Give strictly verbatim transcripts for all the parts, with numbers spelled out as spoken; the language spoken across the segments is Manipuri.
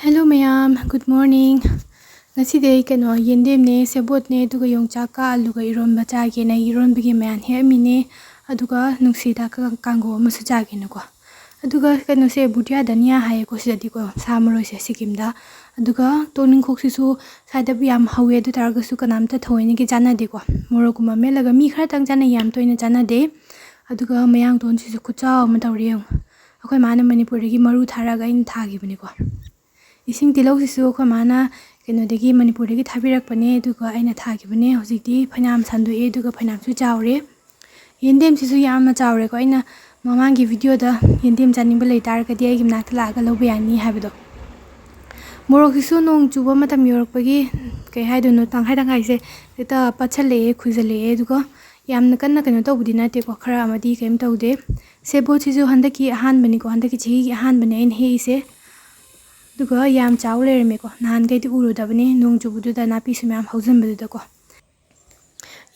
Hello ꯃꯌꯥꯝ, good morning. ꯉꯁꯤꯗꯤ ꯑꯩ ꯀꯩꯅꯣ, ꯌꯦꯟꯗꯦꯝꯅꯦ, ꯁꯦꯕꯣꯠꯅꯦ, ꯑꯗꯨꯒ ꯌꯣꯡꯆꯥꯛꯀ ꯑꯂꯨꯒ ꯏꯔꯣꯟꯕ ꯆꯥꯒꯦꯅ ꯏꯔꯣꯟꯕꯒꯤ ꯃꯌꯥꯟ ꯍꯦꯛꯑꯝꯃꯤꯅꯦ꯫ ꯑꯗꯨꯒ ꯅꯨꯡꯁꯤꯍꯤꯗꯥꯛꯀ ꯀꯥꯡꯒꯧ ꯑꯃꯁꯨ ꯆꯥꯒꯦꯅꯀꯣ꯫ ꯑꯗꯨꯒ ꯀꯩꯅꯣꯁꯦ, ꯕꯨꯇꯤꯌꯥ ꯙꯅꯤꯌꯥ ꯍꯥꯏꯌꯦꯀꯣ ꯁꯤꯗꯗꯤꯀꯣ, ꯁꯥ ꯃꯔꯣꯏꯁꯦ ꯁꯤꯀꯤꯝꯗ꯫ ꯑꯗꯨꯒ ꯇꯣꯅꯤꯡꯈꯣꯛꯁꯤꯁꯨ ꯁ꯭ꯋꯥꯏꯗ ꯌꯥꯝ ꯍꯧꯋꯦ, ꯑꯗꯨ ꯇꯥꯔꯒꯁꯨ ꯀꯅꯥꯝꯇ ꯊꯑꯣꯏꯅꯒꯤ ꯆꯥꯟꯅꯗꯦꯀꯣ꯫ ꯃꯣꯔꯣꯛꯀꯨꯝꯕ ꯃꯦꯠꯂꯒ ꯃꯤ ꯈꯔꯇꯪ ꯆꯥꯅꯩ, ꯌꯥꯝ ꯇꯣꯏꯅ ꯆꯥꯟꯅꯗꯦ꯫ ꯑꯗꯨꯒ ꯃꯌꯥꯡꯇꯣꯟꯁꯤꯁꯨ ꯈꯨꯆꯥꯎ ꯑꯃ ꯇꯧꯔꯦ ꯌꯦꯡꯉꯨ꯫ ꯑꯩꯈꯣꯏ ꯃꯥꯅ ꯃꯅꯤꯄꯨꯔꯗꯒꯤ ꯃꯔꯨ ꯊꯥꯔꯛꯑꯒ ꯑꯩꯅ ꯊꯥꯈꯤꯕꯅꯤꯀꯣ꯫ ꯏꯁꯤꯡ ꯇꯤꯜꯍꯧꯁꯤꯁꯨ ꯑꯩꯈꯣꯏ ꯃꯥꯅ ꯀꯩꯅꯣꯗꯒꯤ, ꯃꯅꯤꯄꯨꯔꯗꯒꯤ ꯊꯥꯕꯤꯔꯛꯄꯅꯦ, ꯑꯗꯨꯒ ꯑꯩꯅ ꯊꯥꯈꯤꯕꯅꯦ꯫ ꯍꯧꯖꯤꯛꯇꯤ ꯐꯅꯌꯥꯝ ꯁꯟꯗꯣꯛꯑꯦ, ꯑꯗꯨꯒ ꯐꯅꯌꯥꯝꯁꯨ ꯆꯥꯎꯔꯦ꯫ ꯌꯦꯟꯗꯦꯝꯁꯤꯁꯨ ꯌꯥꯝꯅ ꯆꯥꯎꯔꯦꯀꯣ꯫ ꯑꯩꯅ ꯃꯃꯥꯡꯒꯤ ꯚꯤꯗꯤꯑꯣꯗ ꯌꯦꯟꯗꯦꯝ ꯆꯥꯅꯤꯡꯕ ꯂꯩꯇꯥꯔꯒꯗꯤ ꯑꯩꯒꯤ ꯃꯅꯥꯛꯇ ꯂꯥꯛꯑꯒ ꯂꯧꯕ ꯌꯥꯅꯤ ꯍꯥꯏꯕꯗꯣ꯫ ꯃꯣꯔꯣꯛꯁꯤꯁꯨ ꯅꯣꯡ ꯆꯨꯕ ꯃꯇꯝ ꯌꯧꯔꯛꯄꯒꯤ, ꯀꯩ ꯍꯥꯏꯗꯣꯏꯅꯣ, ꯇꯪꯈꯥꯏ ꯇꯪꯈꯥꯏꯁꯦ ꯍꯦꯛꯇ ꯄꯠꯁꯜꯂꯛꯑꯦ, ꯈꯨꯏꯖꯜꯂꯛꯑꯦ꯫ ꯑꯗꯨꯒ ꯌꯥꯝꯅ ꯀꯟꯅ ꯀꯩꯅꯣ ꯇꯧꯕꯗꯤ ꯅꯠꯇꯦꯀꯣ, ꯈꯔ ꯑꯃꯗꯤ ꯀꯩꯝ ꯇꯧꯗꯦ꯫ ꯁꯦꯕꯣꯠꯁꯤꯁꯨ ꯍꯟꯗꯛꯀꯤ ꯑꯍꯥꯟꯕꯅꯤꯀꯣ, ꯍꯟꯗꯛꯀꯤ ꯆꯍꯤꯒꯤ ꯑꯍꯥꯟꯕꯅꯦ ꯑꯩꯅ ꯍꯦꯛꯏꯁꯦ꯫ ꯑꯗꯨꯒ ꯌꯥꯝ ꯆꯥꯎ ꯂꯩꯔꯝꯃꯦꯀꯣ, ꯅꯍꯥꯟꯈꯩꯗꯤ ꯎꯔꯨꯗꯕꯅꯦ, ꯅꯣꯡ ꯆꯨꯕꯗꯨꯗ, ꯅꯥꯄꯤꯁꯨ ꯃꯌꯥꯝ ꯍꯧꯖꯤꯟꯕꯗꯨꯗꯀꯣ꯫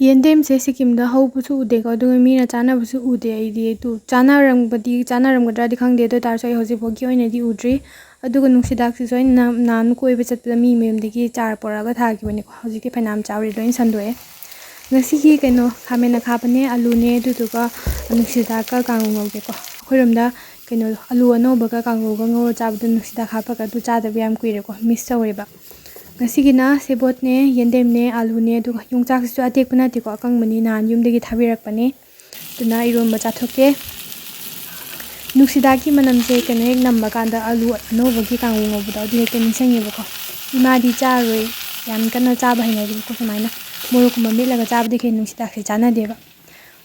ꯌꯦꯟꯗꯦꯝꯁꯦ ꯁꯤꯀꯤꯝꯗ ꯍꯧꯕꯁꯨ ꯎꯗꯦꯀꯣ, ꯑꯗꯨꯒ ꯃꯤꯅ ꯆꯥꯅꯕꯁꯨ ꯎꯗꯦ꯫ ꯑꯩꯗꯤ ꯑꯗꯨ ꯆꯥꯅꯔꯝꯕꯗꯤ, ꯆꯥꯅꯔꯝꯒꯗ꯭ꯔꯥꯗꯤ ꯈꯪꯗꯦ, ꯑꯗꯨ ꯑꯣꯏ ꯇꯥꯔꯁꯨ ꯑꯩ ꯍꯧꯖꯤꯛꯐꯥꯎꯒꯤ ꯑꯣꯏꯅꯗꯤ ꯎꯗ꯭ꯔꯤ꯫ ꯑꯗꯨꯒ ꯅꯨꯡꯁꯤꯗꯥꯛꯁꯤꯁꯨ ꯑꯩꯅ ꯅꯍꯥꯟ ꯀꯣꯏꯕ ꯆꯠꯄꯗ ꯃꯤ ꯃꯌꯨꯝꯗꯒꯤ ꯆꯥꯔ ꯄꯨꯔꯛꯑꯒ ꯊꯥꯈꯤꯕꯅꯤꯀꯣ꯫ ꯍꯧꯖꯤꯛꯇꯤ ꯐꯅꯌꯥꯝ ꯆꯥꯎꯔꯦ, ꯂꯣꯏ ꯁꯟꯗꯣꯛꯑꯦ꯫ ꯉꯁꯤꯒꯤ ꯀꯩꯅꯣ, ꯈꯥꯃꯦꯟ ꯑꯈꯥꯕꯅꯦ, ꯑꯂꯨꯅꯦ, ꯑꯗꯨꯗꯨꯒ ꯅꯨꯡꯁꯤꯗꯥꯛꯀ ꯀꯥꯡꯉꯧ ꯉꯧꯒꯦꯀꯣ꯫ ꯑꯩꯈꯣꯏꯔꯣꯝꯗ ꯀꯩꯅꯣ, ꯑꯂꯨ ꯑꯅꯧꯕꯒ ꯀꯥꯡꯉꯧꯒ ꯉꯧꯔ ꯆꯥꯕꯗꯣ ꯅꯨꯡꯁꯤꯗꯥꯛ ꯍꯥꯞꯄꯒ ꯑꯗꯨ ꯆꯥꯗꯕ ꯌꯥꯝ ꯀꯨꯏꯔꯦꯀꯣ, ꯃꯤꯁ ꯇꯧꯔꯦꯕ꯫ ꯉꯁꯤꯒꯤꯅ ꯁꯦꯕꯣꯠꯅꯦ, ꯌꯦꯟꯗꯦꯝꯅꯦ, ꯑꯂꯨꯅꯦ, ꯑꯗꯨꯒ ꯌꯣꯡꯆꯥꯛꯁꯤꯁꯨ ꯑꯇꯦꯛꯄ ꯅꯠꯇꯦꯀꯣ, ꯑꯀꯪꯕꯅꯤ, ꯅꯍꯥꯟ ꯌꯨꯝꯗꯒꯤ ꯊꯥꯕꯤꯔꯛꯄꯅꯦ꯫ ꯑꯗꯨꯅ ꯏꯔꯣꯟꯕ ꯆꯥꯊꯣꯛꯀꯦ꯫ ꯅꯨꯡꯁꯤꯗꯥꯛꯀꯤ ꯃꯅꯝꯁꯦ ꯀꯩꯅꯣ ꯍꯦꯛ ꯅꯝꯕ ꯀꯥꯟꯗ, ꯑꯂꯨ ꯑꯅꯧꯕꯒꯤ ꯀꯥꯡꯉꯧ ꯉꯧꯕꯗꯣ ꯑꯗꯨ ꯍꯦꯛꯇ ꯅꯤꯡꯁꯤꯡꯉꯦꯕꯀꯣ꯫ ꯏꯃꯥꯗꯤ ꯆꯥꯔꯣꯏ, ꯌꯥꯝ ꯀꯟꯅ ꯆꯥꯕ ꯍꯩꯅꯗꯦꯕꯀꯣ ꯁꯨꯃꯥꯏꯅ꯫ ꯃꯣꯔꯣꯛꯀꯨꯝꯕ ꯃꯦꯠꯂꯒ ꯆꯥꯕꯗꯤ ꯀꯩ ꯅꯨꯡꯁꯤꯗꯥꯛꯁꯦ ꯆꯥꯟꯅꯗꯦꯕ꯫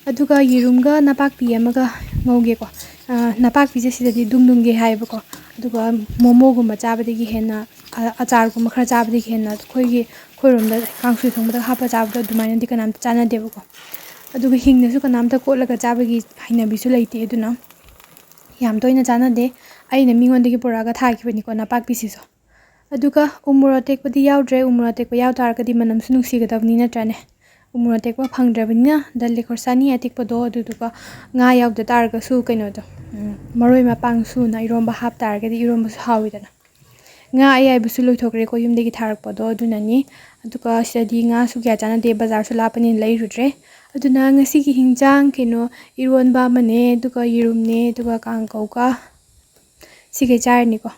ꯑꯗꯨꯒ ꯌꯦꯔꯨꯝꯒ ꯅꯄꯥꯛꯄꯤ ꯑꯃꯒ ꯉꯧꯒꯦꯀꯣ꯫ ꯑ, ꯅꯄꯥꯛꯄꯤꯁꯦ ꯁꯤꯗꯗꯤ ꯗꯨꯝ ꯗꯨꯝꯒꯦ ꯍꯥꯏꯌꯦꯕꯀꯣ꯫ ꯑꯗꯨꯒ ꯃꯣꯃꯣꯒꯨꯝꯕ ꯆꯥꯕꯗꯒꯤ ꯍꯦꯟꯅ, ꯑ-, ꯑꯆꯥꯔꯒꯨꯝꯕ ꯈꯔ ꯆꯥꯕꯗꯒꯤ ꯍꯦꯟꯅ ꯑꯩꯈꯣꯏꯒꯤ, ꯑꯩꯈꯣꯏꯔꯣꯝꯗ ꯀꯥꯡꯁꯣꯏ ꯊꯣꯡꯕꯗ ꯍꯥꯞꯄ ꯆꯥꯕꯗꯣ ꯑꯗꯨꯃꯥꯏꯅꯗꯤ ꯀꯅꯥꯝꯇ ꯆꯥꯟꯅꯗꯦꯕꯀꯣ꯫ ꯑꯗꯨꯒ ꯍꯤꯡꯅꯁꯨ ꯀꯅꯥꯝꯇ ꯀꯣꯠꯂꯒ ꯆꯥꯕꯒꯤ ꯍꯩꯅꯕꯤꯁꯨ ꯂꯩꯇꯦ, ꯑꯗꯨꯅ ꯌꯥꯝ ꯇꯣꯏꯅ ꯆꯥꯟꯅꯗꯦ꯫ ꯑꯩꯅ ꯃꯤꯉꯣꯟꯗꯒꯤ ꯄꯨꯔꯛꯑꯒ ꯊꯥꯈꯤꯕꯅꯤꯀꯣ ꯅꯄꯥꯛꯄꯤꯁꯤꯁꯨ꯫ ꯑꯗꯨꯒ ꯎ ꯃꯣꯔꯣꯛ ꯑꯇꯦꯛꯄꯗꯤ ꯌꯥꯎꯗ꯭ꯔꯦ꯫ ꯎ ꯃꯣꯔꯣꯛ ꯑꯇꯦꯛꯄ ꯌꯥꯎ ꯇꯥꯔꯒꯗꯤ ꯃꯅꯝꯁꯨ ꯅꯨꯡꯁꯤꯒꯗꯕꯅꯤ, ꯅꯠꯇ꯭ꯔꯅꯦ? ꯎ ꯃꯣꯔꯣꯛ ꯑꯇꯦꯛꯄ ꯐꯪꯗ꯭ꯔꯕꯅꯤꯅ ꯗꯜꯂꯦ ꯈꯣꯔꯁꯥꯅꯤ ꯑꯇꯦꯛꯄꯗꯣ, ꯑꯗꯨꯗꯨꯒ ꯉꯥ ꯌꯥꯎꯗ ꯇꯥꯔꯒꯁꯨ ꯀꯩꯅꯣꯗꯣ, ꯎꯝ, ꯃꯔꯣꯏ ꯃꯄꯥꯡ ꯁꯨꯅ ꯏꯔꯣꯝꯕ ꯍꯥꯞ ꯇꯥꯔꯒꯗꯤ ꯏꯔꯣꯝꯕꯁꯨ ꯍꯥꯎꯋꯤꯗꯅ꯫ ꯉꯥ ꯑꯌꯥꯏꯕꯁꯨ ꯂꯣꯏꯊꯣꯛꯈ꯭ꯔꯦꯀꯣ, ꯌꯨꯝꯗꯒꯤ ꯊꯥꯔꯛꯄꯗꯣ, ꯑꯗꯨꯅꯅꯤ꯫ ꯑꯗꯨꯒ ꯁꯤꯗꯗꯤ ꯉꯥꯁꯨ ꯀꯌꯥ ꯆꯥꯟꯅꯗꯦ, ꯕꯖꯥꯔꯁꯨ ꯂꯥꯞꯄꯅꯤꯅ ꯂꯩꯔꯨꯗ꯭ꯔꯦ꯫ ꯑꯗꯨꯅ ꯉꯁꯤꯒꯤ ꯍꯤꯟꯖꯥꯡ ꯀꯩꯅꯣ, ꯏꯔꯣꯟꯕ ꯑꯃꯅꯦ, ꯑꯗꯨꯒ ꯌꯦꯔꯨꯝꯅꯦ, ꯑꯗꯨꯒ ꯀꯥꯡꯉꯧꯒ ꯁꯤꯈꯩ ꯆꯥꯔꯅꯤꯀꯣ꯫